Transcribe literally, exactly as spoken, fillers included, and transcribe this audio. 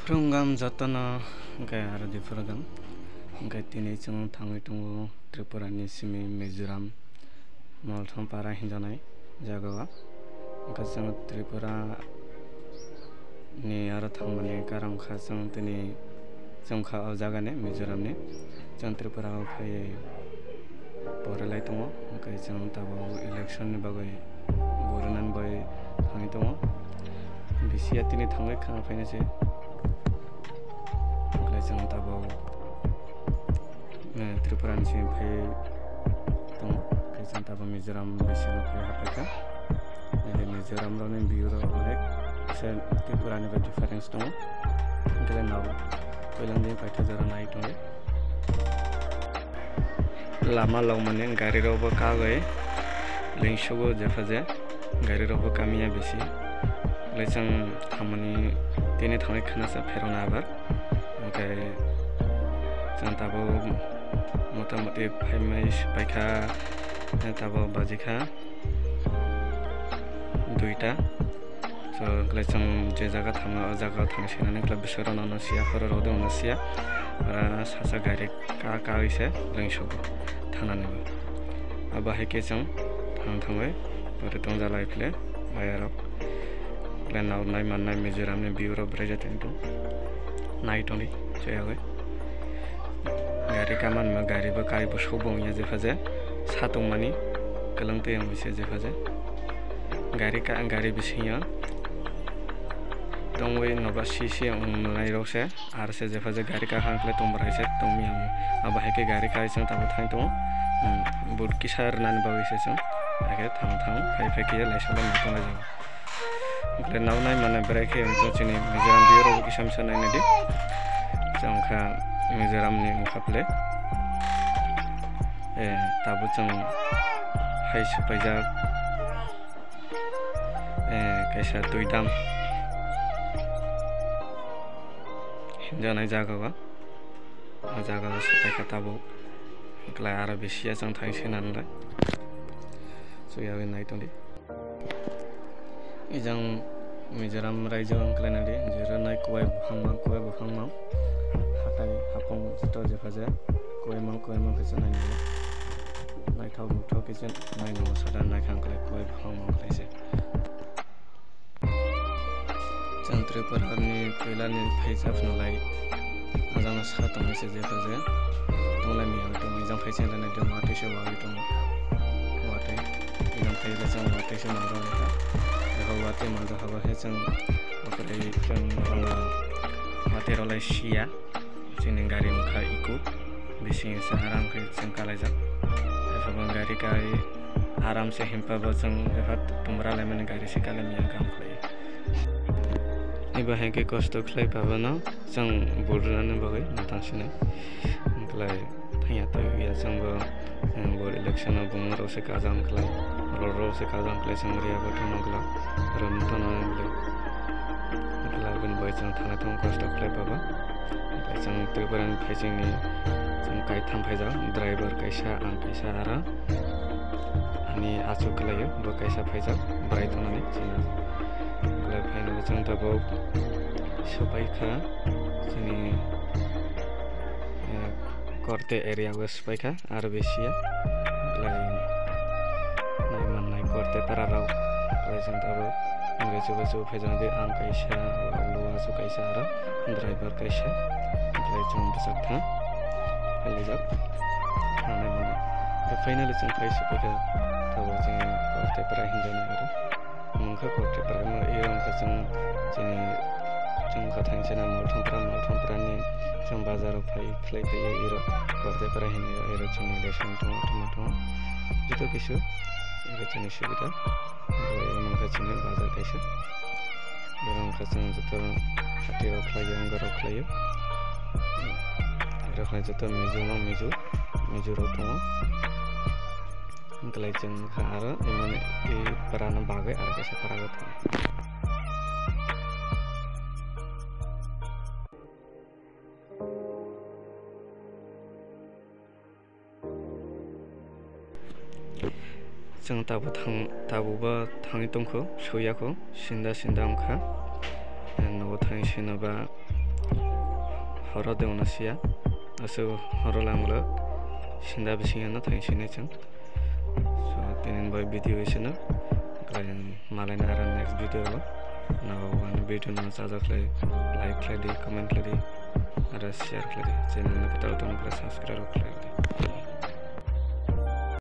Phurungam jotono, hwnkhe aro di phurungam. Hwnkhe tini chwng thangwi tongo Tripura ni simi Mizoram, Molthong para hinjanai jaga o. Hwnkhe chwng Tripura ni aro thangmani karon kha chwng tini chwng kha o jaga ni Mizoram ni. Chwng Tripura o phai pore lai tongo, hwnkhe chwng tabuk election ni bagwi gurinani bai thangwi tongo. Bisi ya tini thangwi khna phaina se. Hwnkhe chwng tabuk, eh, Tripura ni simi phai tongo, hwnkhe chwng tabuk Mizoram bisingo phai haphaikha. Nini Mizoram rokni view rok onek se Tripura ni bai difference tongo. Hwnkhe nao koilang din paitha jora nai tongo. Lama lok mani gari rok bo kagwi lengsugo jepha je gari rok bo kamiya bisi. Hwnkhe chwng thangmani tini thangwi khna sa pherona abar. Hwnkhe chwng tabuk motamoti phaimai paikha, tabuk bajikha duita. So, hwnkhe chwng je jaga thango, o jaga thang sinani hwnkhe bwswk rok no siya, horor rok no siya. Ora sasa gari ka, ka wi se lengsugo thanani bo. Abo hai khe chwng thang thangwi pore tongja lai phile, bayarok. Hwnkhe nao nai mannai Mizoram ni view rok bwrwi jatoni tong. Nai tongdi, chayagwi. Gari kaman ma gari bo kai bo sobo wngya jepha je. Satung mani kwlwng twi wngwi se jepha je. Gari ka, gari bisingo tongwi noba si si wng nai rok se. Ar se jepha je gari kaham khlai tong bwrwi se tong miyang. Abo hai khe gari kai chwng tabuk thang tongo. Hmm, but kisa rwnani bagwi se chwng. Hai khe thang thang phai phai khe lai salo nai tongo jaga. Hwnkhe nao nai mannai bwrwi khe wng tong chini Mizoram view rok kisa misa nai nai di. Chwng kha Mizoram ni wngkha phile. Eh, tabuk chwng hai swpaijak. Eh, kaisa twi dam hinjanai jaga o. O jaga o swpaikha tabuk. Hwnkhe aro bisi ya chwng thang se nanlai. Chuyawi nai tongdi. Ejang Mizoram raijak wngkhlaina di, jero nai kubai buphang mang, kubai buphang mang. Hatai hapung joto jepha je, kubai mang, kubai mang khe chwng nai nango. Naithok nuthok khe chwng nai nango, sada nai khang khlai kubai buphang mang khlai se. Chwng Tripura ni puila ni phaisa phano lai. Ajang sa tongwi se jepha je. Tonglai miyang tong ejang phaisa le nai de watwi se wagwi tongo. Watwi. Ejang phai le chwng watwi se manjak nai kha. Abo watwi manjak habo he chwng operai chwng, um, watwi rw lai siya. Chini gari wngkha Eeco. Bising se aram khe chwng kalaijak. Abo gari kai aram se himpa bo chwng bebak tumra laimani gari se kalai miyang kam khlai. Eba hai khe kosto khlai pabano. Chwng vote rwnani bagwi mwthang sinai. Wngkhlai thangya tongya chwngbo, eh, vote election o bumung rok se kajam khlai, voter rok se kajam khlai chwng riya bo thangno glak, rwmwng thangno glak. Wngkhlai aboni bagwi chwng thangna thangma kosto khlai baba. Wngkhlai chwng Tripura ni phaisingni chwng kaitham phaijak, driver kaisa, ang kaisa, aro ani achuk khlaio, bo kaisa phaijak, bwrai tongnani chini. Wngkhlai phainani chwng tabuk swpaikha. Chini, eh, Korte area o swpaikha, R B C ya. Belai nai mannai Korte para rok. Belai chwng tabuk wngwi chubachu phaijak di, ang kaisa, ulo uasu kaisa aro driver kaisa. Belai chwng bwsakthang phailaijak. Nai mannai. Finally chwng phai swpaikha. Tabuk chwng Korte para hinjani aro. Mungkha Korte para ma iro wngkha chwng chini chwng kha thangchana Molthongpra, Molthongpra ni chwng bazar o phai khlai phaiya iro Korte para hinwi iro chini ration tongo, tongma tongo. Joto kisu iro chini subida. Abo iro mungkha chini bazar kaisa. Iro wngkha chwng joto hati rok khlaio, wngorok khlaio. Iro khlai joto Mizo no Mizo, Mizo rok tongo. Wngkhlai chwng wngkha aro imani i parano bagwi aro kaisa para o thang. Chwng tabuk thang, tabukbo thangwi tongkho, suyakho, sinda sinda wngkha. Nogo thangwi sinoba. Horo de ono siya. Aso horo langlo. Sinda bisinga no thang sinai chang. So, tinin bai video isino. Kalayan malaina ara next video lo. Nao wan video no sajak lai, like khlai di, comment khlai di, ara share khlai di. Channel no ketal tong khlai subscribe khlai di.